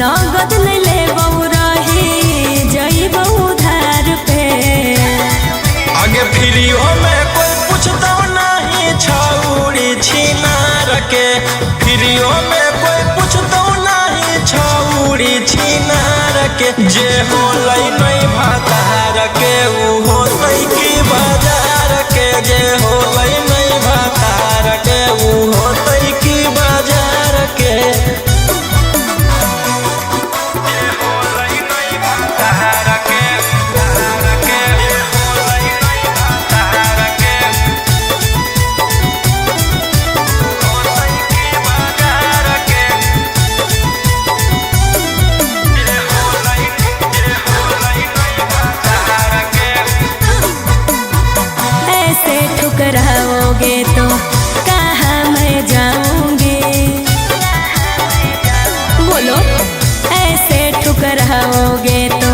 नगद नहीं लेबौ रही जइबौ उधार पे। आगे फ्रीओ में कोई पूछतो नहीं छौरी छिनार के। फ्रीओ में कोई पूछतो नहीं छौरी छिनार के। जे होलै नहीं भातार के उ होतै की बाजार के। जे होलै नहीं भातार के उ होतै की बाजार के। जे होलै नहीं भातार के, भातार के, जे होलै नहीं भातार के, होतै की बाजार के। जे होलै नहीं भातार के। ऐसे ठुकराओगे तो कहाँ मैं जाऊंगी, बोलो। ऐसे ठुकराओगे तो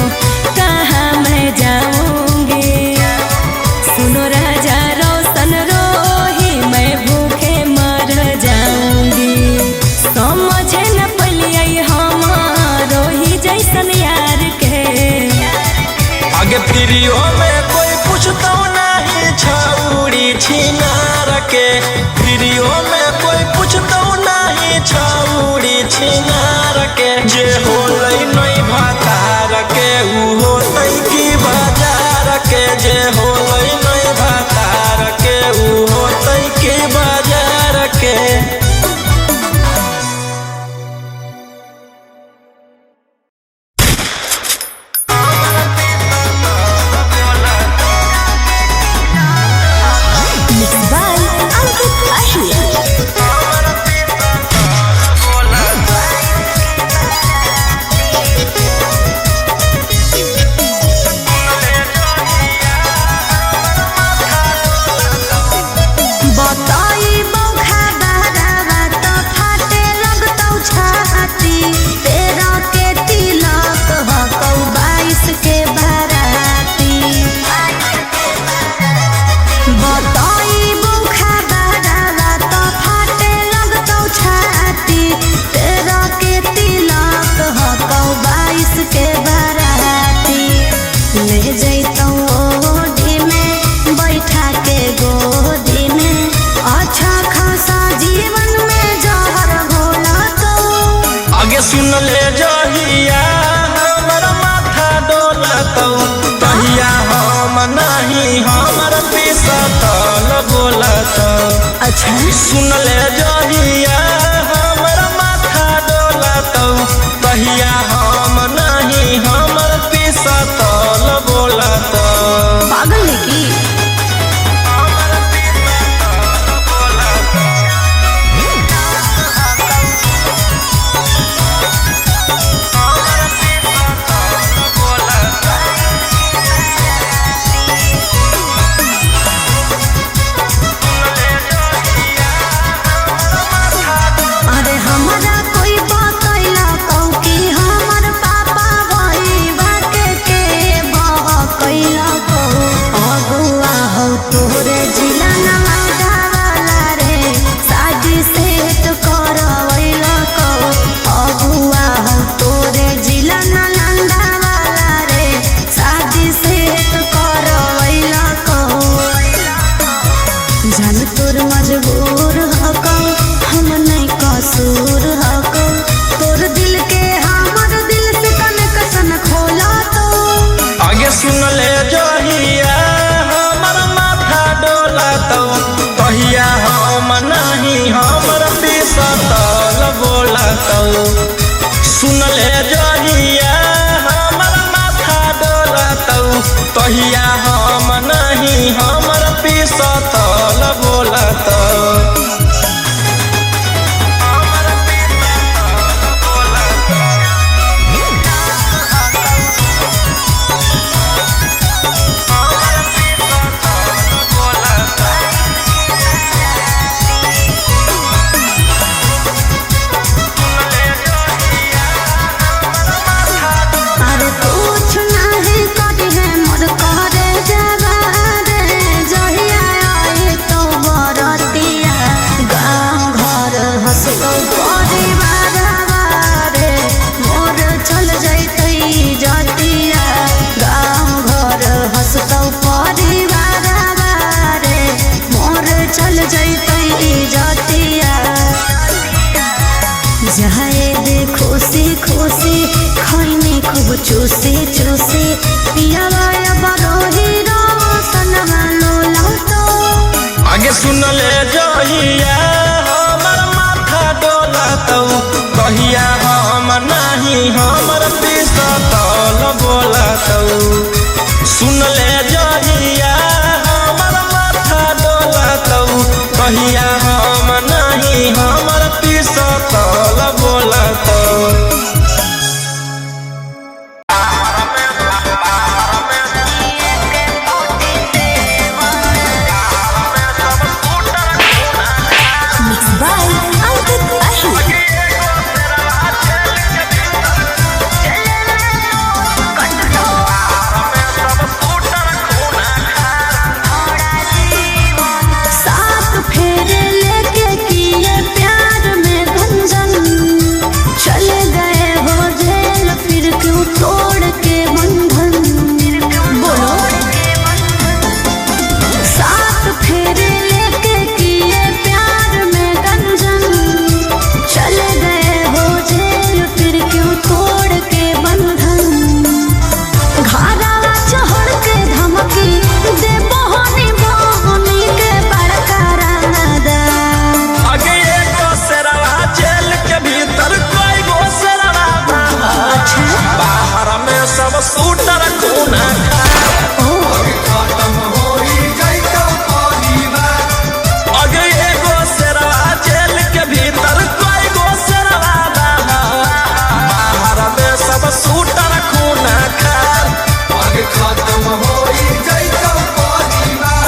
कहाँ मैं जाऊंगी। सुनो राजा रोशन रोही मैं भूखे मर जाऊंगी। समझे न पलियै हम रोही जैसन यार के। आगे फ्रीओ में कोई पूछतो नहीं छौरी छिनार के। फ्रीओ में कोई पूछतो नहीं छौरी छिनार के। जे होलै नहीं भातार के उ होतै की बाजार के। जे होलै नहीं भातार के उ होतै की बाजार के। Mixed by Ankit Ahir. बताई बौखा बारावा त फाटे लगतौ छाती। 13 के तिलक हकौ 22 के बाराती। बताई बौखा बारावा त फाटे लगतौ छाती। 13 के तिलक हकौ 22 के बाराती। ले जैतौ ओढ़ी में बैठा के गोदी में। अच्छा खासा जीवन में जहर घोला तो। आगे सुन ले जहिया हमर माथा डोलतौ तहिया हम नहीं हमर पिसतल बोलतौ। अच्छा सुन ले जहिया हमर माथा डोलतौ तहिया हम नहीं हमर पिसतल बोलतौ। पागल है की। हमर पिसतल बोलतौ। हमर पिसतल बोलतौ। अरे हमरा कोई बतैला कौ कि हमर पापा भइबा के बहकैला कौ। अगुआ हौ तोरे जिला नवादा वाला रे शादी सेट करवैला कौ। अगुआ हौ तोरे जिला नालंदा वाला रे शादी सेट करवैला कौ। जान तोर मजबूर हकौ हम नहीं कसूर हकौ। तोर दिल के हमर दिल से कनेक्शन खोला तो। आगे सुन ले जहिया हमर माथा डोलतौ तहिया हम नहीं हमर पिसतल बोलतौ। सुन ले जहिया हमर माथा डोलतौ तहिया हम नहीं हमर पिसतल बोलतौ। हमर पिसतल बोलतौ। हमर पिसतल बोलतौ। अरे कुछ नहीं करी है मोर करे जावा रे। जाए दे खुशी खुशी खैनी खूब चूसी चूसी पियावा बरोही रोशनवा लोला तो। आगे सुन ले जहिया हमर माथा डोलतौ, कहिया हम नाही हमर पिसतौल बोलतौ। सुन ले जहिया हमर माथा डोलतौ, कहिया हम नाही हमर पिसतौल बोलतौ। मिक्स बाय अंकित अहिर। सात फेरे लेके किए प्यार में गंजन, चले गए हो जेल फिर क्यों तोड़ के बंधन। बोलो सात फेरे लेके किए प्यार में गंजन, चले गए हो जेल फिर क्यों तोड़ के बंधन। घाघरा चढ़ के धमकी दे बहनी बहनी के बड़का रानादार। आगे एगो शेरवा जेल के भीतर, कोई गो शेरवा बाहर, बाहर में सब सूटर खूना आगे एगो शेरवा जेल के भीतर, कोई गो शेरवा बाहर, बाहर में सब सूटर खूना खार। खत्म होई जैतौ परिवार।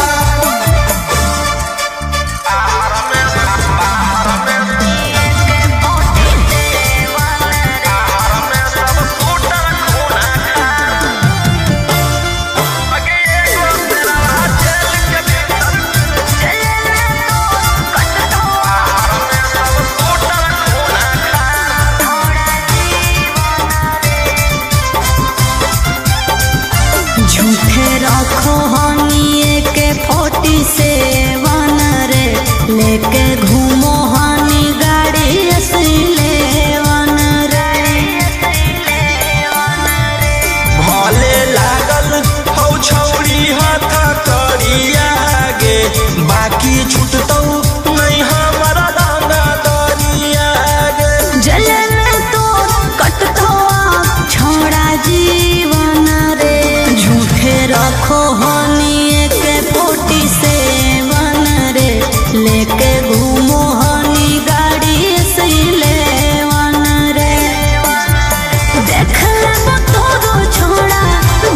झूठे रखो हनी के 47 रे, लेके घूमो हनी गाड़ी 11 रे। भले लागल हौ छौरी हाथ करिया गे, बाकी छुटतौ नहीं हमर रंग दरिया गे। जले में तो कटतो आप छोड़ा जीवन रे। झूठे रखो हनी के 47 रे, लेके घूमो हनी गाड़ी 11 रे। देख लेबो तोरो छोड़ा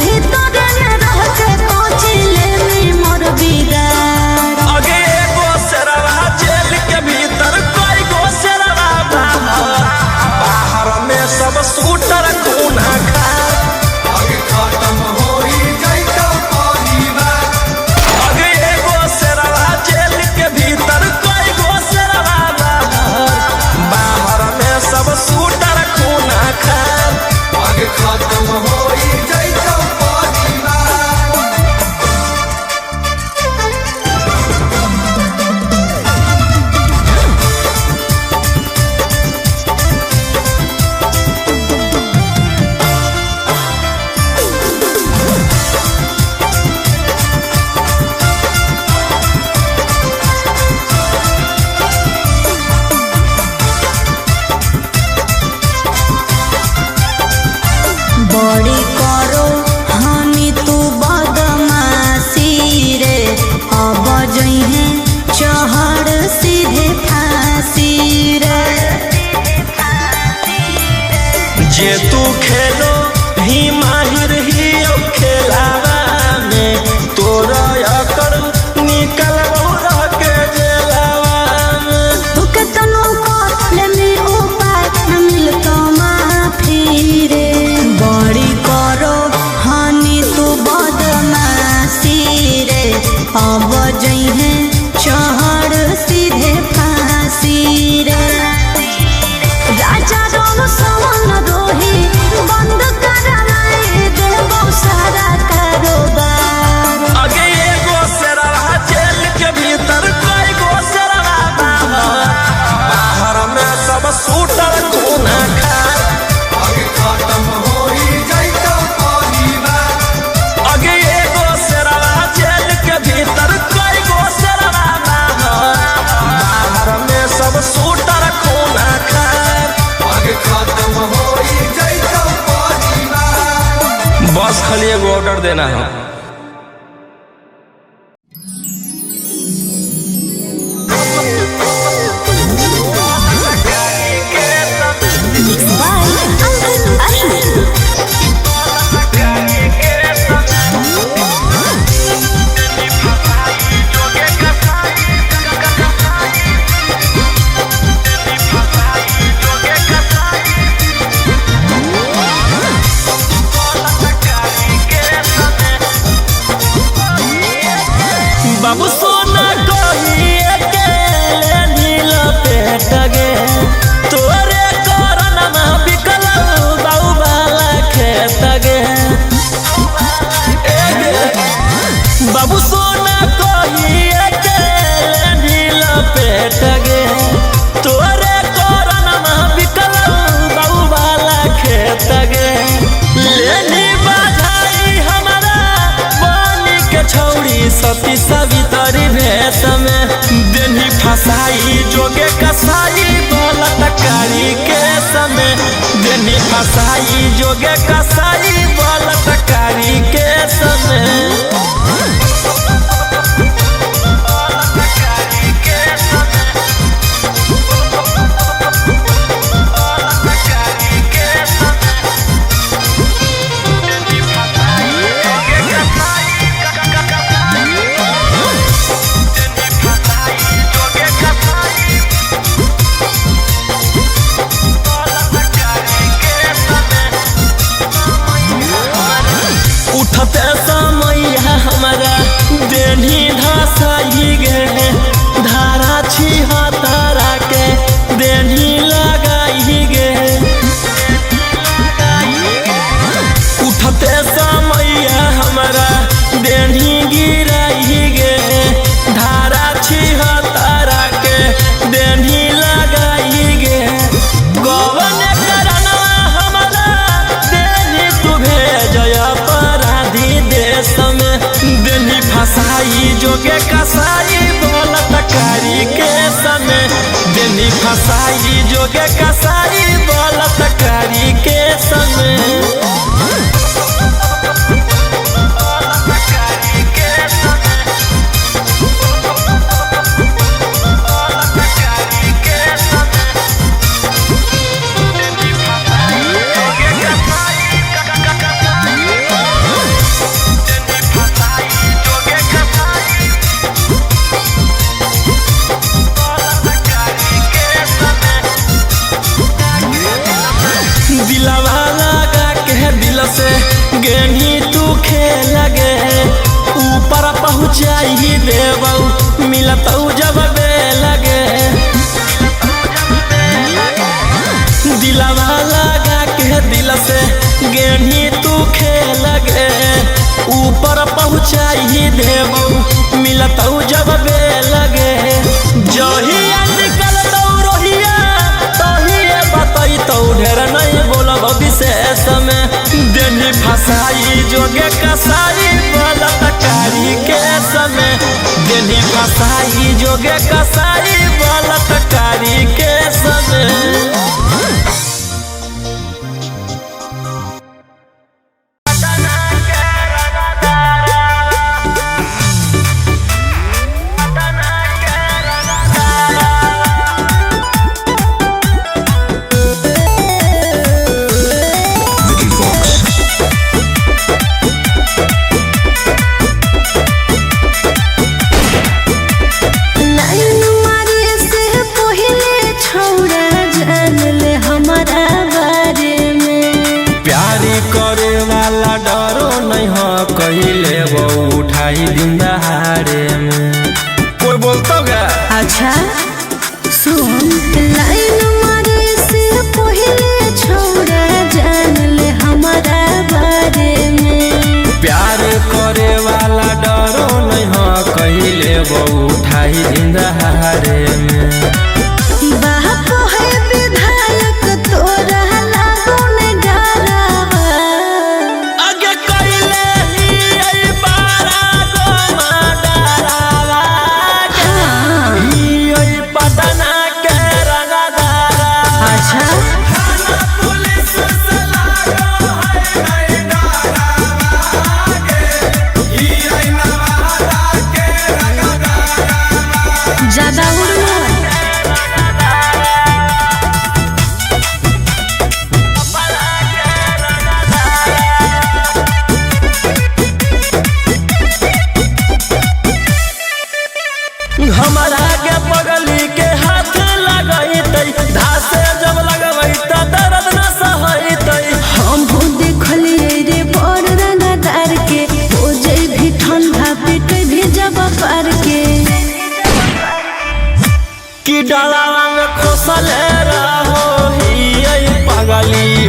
भीतर में रह के कोच लेनी मोर बिगाड़। आगे एगो शेरवा जेल के भीतर, कोई गो शेरवा बाहर, बाहर में सब सूटर खूना खा। आगे खत्म होई जैतौ परिवार। आगे एगो शेरवा जेल के भीतर, कोई गो शेरवा बाहर, बाहर में सब सूटर खूना खा। आगे खत्म होई जैतौ परिवार। बड़ी करो हनी तू बदमाशी रे, अब जइहे चहड़ सीधे फांसी रे। जे तू खेलो ही माहिर ही अब खेलावा में, तोरा अकर निकल रह के जेलावा में। तू केतनो कर लेनी उपाय न मिलतो माफी रे। बड़ी करो हनी तू बदमाशी रे, अब जइहे चहड़ सीधे फांसी रे। राजा रोम सवन रोही बंद कराए दे बस खाली एगो ऑर्डर देना है। Mix by Ankit Ahir. बाबू सोना कहिए के नील पेट गे, तोरे कोरोना बिकल बाबू वाला खेत गे। ए गे, बाबू सोना कहिए के नील पेट गे, तोरे कोरोना बिकल बाबू वाला खेत गे। लेनी बधाई हमारा बनी के छौड़ी सती सवितरी भेष में, देनी फसाई जोगे कसाई बलतकारी के समय, देनी फसाई जोगे कसाई बलतकारी के समय। उठते समय हमारा देनी धसाई गे, धारा छिहत्तरा के देनी लगाई गे। उठते समय हमारा देनी गिराई गे, धारा छिहत्तरा के देनी लगाई गे। गवन करनवा हमारा देनी तू भेजय अपराधी देश में, देनी फसाई जोगे कसाई बलतकारी के समय, देनी फसाई जोगे कसाई बलतकारी के समय। दिलवा लगा के दिल से गेनी तू खेल गे, ऊपर पहुँचाई देबऊ मिलतऊ जब बे लगे। दिलवा लगा के दिल से गेनी तू खेल गे, ऊपर पहुँचाई देबऊ मिलतऊ जब बे लगे। जहिया निकलतऊ रोहिया तहिए बतैतौ ढेर नहीं बोलब विशेष में, देनी फसाई जोगे कसाई बलतकारी के समय, देनी फसाई जोगे कसाई बलतकारी के समय। लाइन मारे से पहले छौड़ा जान ले हमारा बारे में। प्यारी करे वाला डरो नहीं हो कहिले वो उठाई दिन दहाड़े में। कोई बोलतो क्या? अच्छा सुन, लाइन मारे से पहले छौड़ा जान ले हमारा बारे में। प्यार करे वाला डरो नहीं हो कहिले वो उठाई दिन दहाड़े में। बाप है विधायक तोरा लागो ने डरावा। आगे कहिले ही आई बारा गो माडरावा, ही आई पटना के रंगदारा। अच्छा पुलिस से लागो है नहीं डरावा।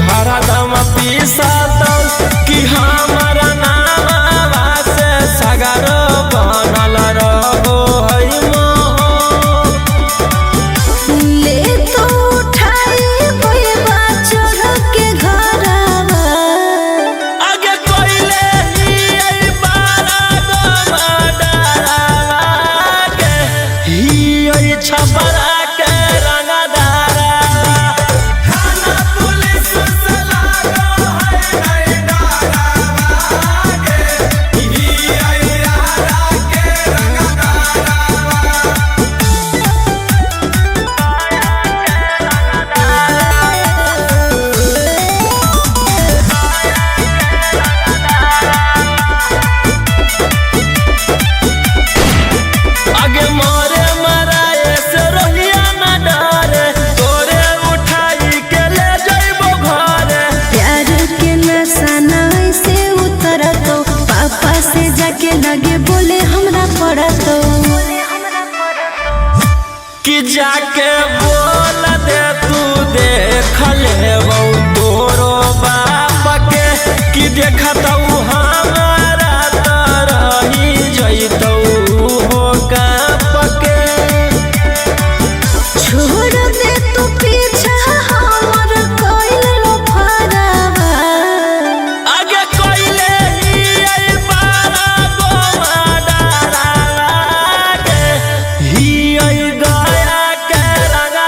हरदम पीसतौ कि हमारा नाम से सगर बनल रहो है मोह। ले तो उठाई बैबा चढ़ के घरवा। आगे कोइले ही आई बारा गो मडरावा के ही आई छपरा के रंगदारा। थाना पुलिस से लागो है नहीं डरावा गे, ही आई यारा के रंगदारावा। आगे मोरे मराए से रोहिया न डरे, तोरे उठाई के ले जइबो घरे। प्यार के नशा ना ऐसे उतरतो, पापा से जाके लगे बोले हमरा पड़तो। कि जाके बोल दे तू देख लेबौ तोरो बाप के, कि देखतौ हमारा तरही जइतौ हो काप के। छोड़ दे तू पीछा हमर कइल लोफड़ावा। आगे कोइले ही आई बारा गो मडरावा के ही आई गया के रंगदारावा।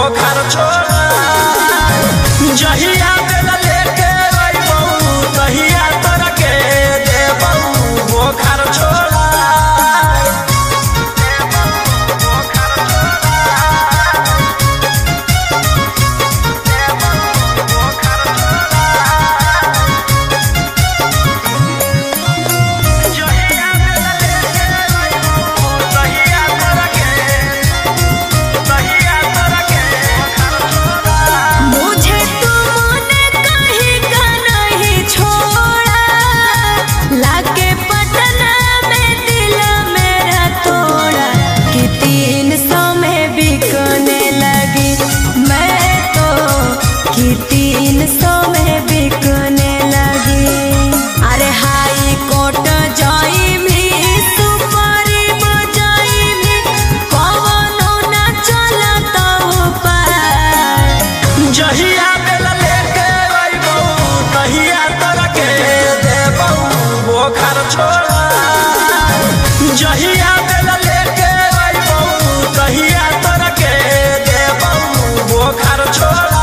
बोखार छोड़ा। जहिया बेला लेके अइबौ तहिया तोरा के देबौ बोखार छोड़ा। मुझे तुमने कहीं का नहीं छोड़ा, लाके पटना में दिल मेरा तोड़ा, कि 300 में बिकने लगी मैं तो, कि 300 में बिकने लगी। अरे हाई कोर्ट जाई भी सुप्रीम जाई भी, कवनो ना चलता उपाय। जहिया बेला लेके अइबौ तहिया तोरा के देबौ बोखार छोड़ा। जहिया बेला लेके अइबौ तहिया तोरा के देबौ बोखार छोड़ा।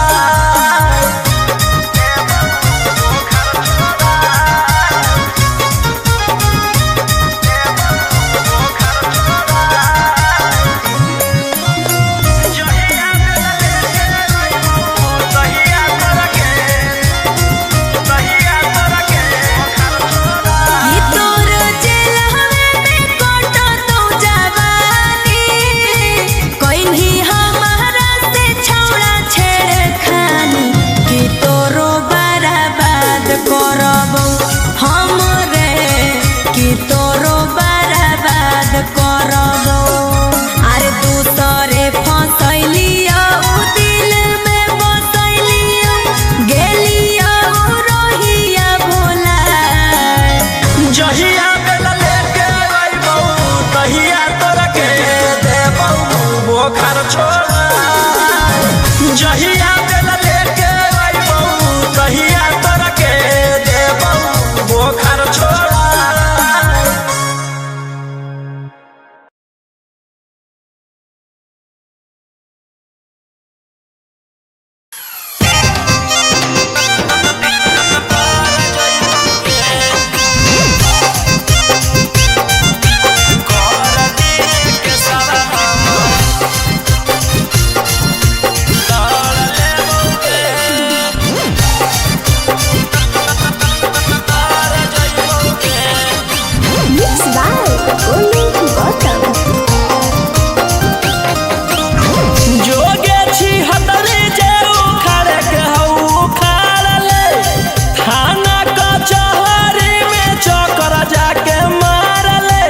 कि तोर जेलहवे में कटतौ जवानी, कइन्ही हमारा से छौड़ा छेड़खानी, कि तोरो बर्बाद करबौ हम रे, कि तोरो बर्बाद करबौ। अरे दूसरे फसैलियौ दिल में बसैलियौ, गेलियौ रोहिया भोला। जहिया बेला लेके अइबौ तहिया तोरा के देबौ बोखार छोड़ा। जहिया बेला लेके अइबौ तहिया तोरा के देबौ बोखार छोड़ा। Mix by Golu Gautam. जोगे छी हतरे जे उखाड़े के हौ उखाड़ ले, थाना कचहरी में चक्कर जाके मार ले,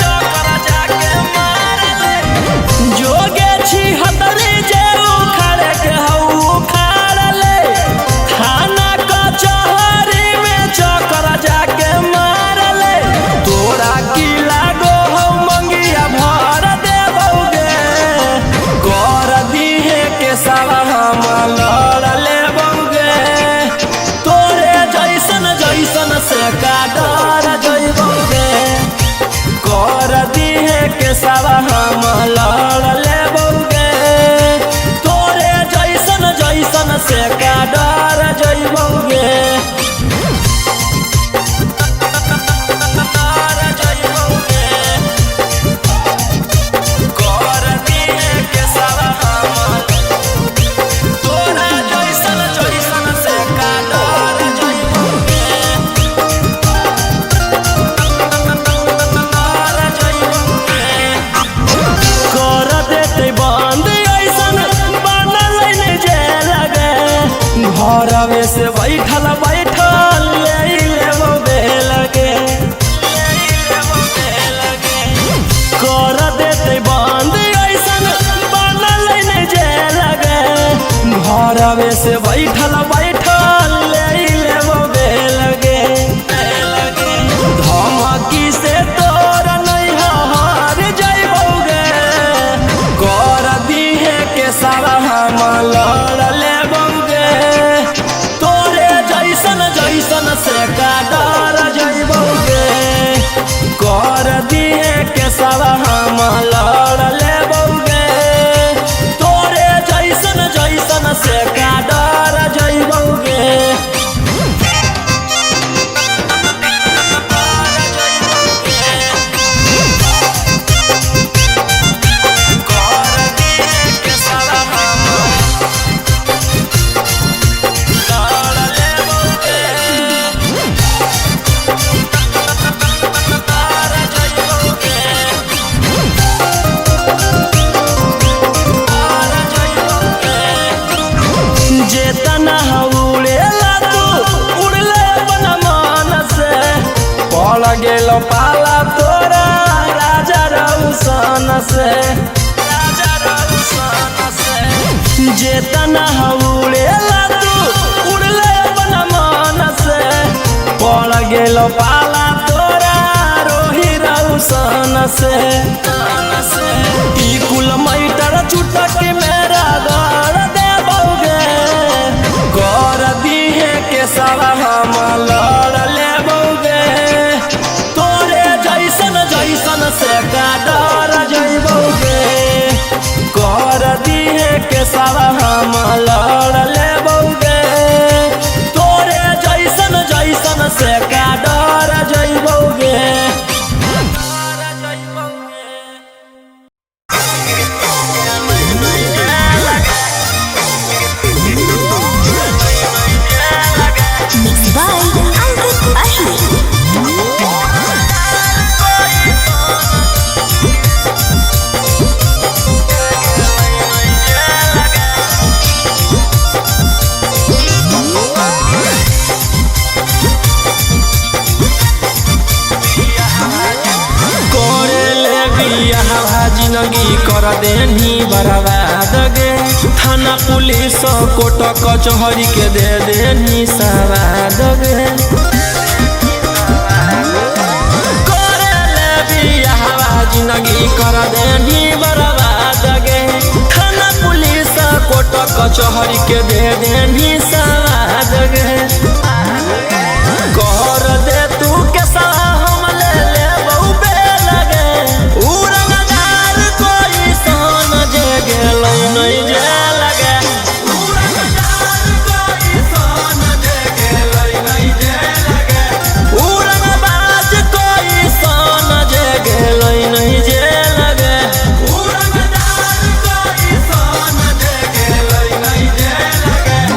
चक्कर जाके मार ले। जोगे छी हतरे जे उखाड़े के हौ उखाड़ ले, थाना कचहरी में चक्कर जाके मार ले। तोरा की लागो हौ मंगिया भर देबौगे, कर दिहे के साला हम लड़ लेबौगे, तोरे जैसन जैसन से का डर जइबौगे, कर दिहे के साला हम लड़ लेबौगे, तोरे जैसन जैसन से का डर जइबौगे। डर जइबौगे। कर दिहे के साला हम तोरा जैसन जैसन से का डर जइबौगे, डर जइबौगे। कर देते बंद ऐसन बनल नै जे लगे, घरवे से बैठल बैठल ले लेबो बेलगे, कर देते बंद ऐसन बनल नै जे लगे, घरवे से बैठल बैठल ले लेबो बेलगे। धमकी से तोरा नहीं हार जइबौगे, कर दिहे के साला हम लड़ लेबौगे, तोरे जैसन जैसन से का डर जइबौगे, कर दिहे के साला हम लड़ लेबौगे, तोरे जैसन पड़ गेलो पाला तोरा राजा रौशन से, राजा रौशन से। जेतना उड़ेला तू उड़ले अपन मन से, पड़ गेलो पाला तोरा रोही रौशन से। ई कुल मैटर चुटक मेरा दर देबौगे, कर दिहे के सारा हम लड़ लेबौगे। तोरे जैसन जैसन से का डर जैबौगे, कर दिहे के सारा हम लड़ लेबौगे। तोरे जैसन जैसन से का डर जैबौगे। Mixed by Ankit Ahir. करे ले बियाह जिंदगी कर देनी बर्बाद गे, थाना पुलिस कोर्ट कचहरी के दे देनी सवाद गे। करे ले बियाह जिंदगी कर देनी बर्बाद गे, थाना पुलिस कोर्ट कचहरी के दे देनी सवाद गे। कर दे तू के हम ले ले बहु बे लगे, उ रंगदार कोई सन जे गेलै नहीं जे लगे। उ रंगदार कोई सन जे गेलै नहीं जे लगे, उ रंगबाज कोई सन जे गेलै नहीं जे लगे। उ रंगदार कोई सन जे गेलै नहीं जे लगे।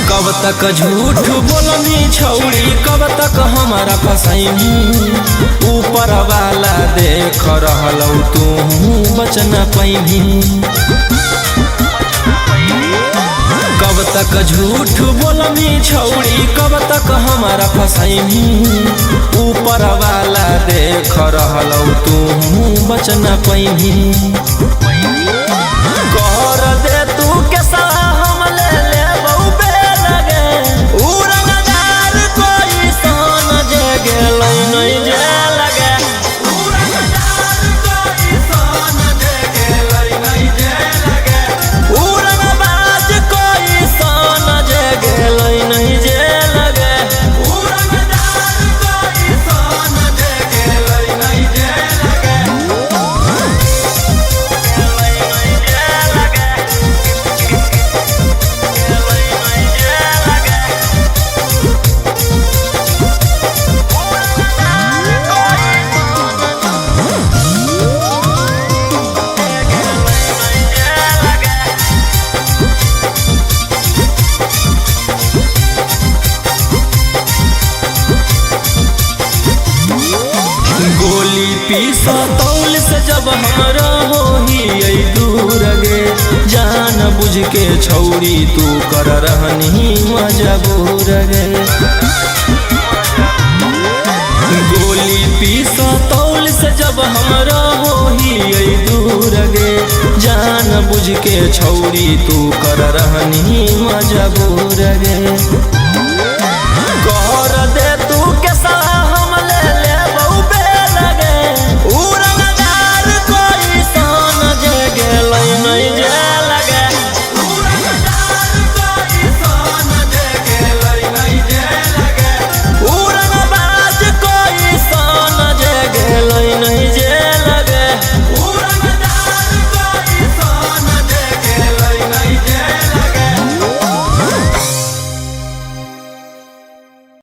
कब तक झूठ बोलनी छौड़ी, कब तक हमारा फसैनी। ऊपर वाला देख रहलौ तू बचन पैनी। कब तक झूठ बोलनी छौड़ी, कब तक हमारा फसैनी। ऊपर वाला देख रहलौ तू बचन पैनी। कर दे तू के हम ले ले बहु बे लगे, उ रंगदार कोई सन जे गेलै नहीं जे लगे। उ रंगदार कोई सन जे गेलै नहीं जे लगे, उ रंगबाज कोई सन जे गेलै नहीं जे लगे। उ रंगदार कोई सन जे गेलै नहीं जे लगे। गोली पीस तौल से जब हमरा होही दूर गे, जान बुझ के छौरी तू कर रहनी मजबूर गे। गोली पीस तौल से जब हमरा होही दूर गे, जान बुझ के छौरी तू कर रहनी मजबूर गे।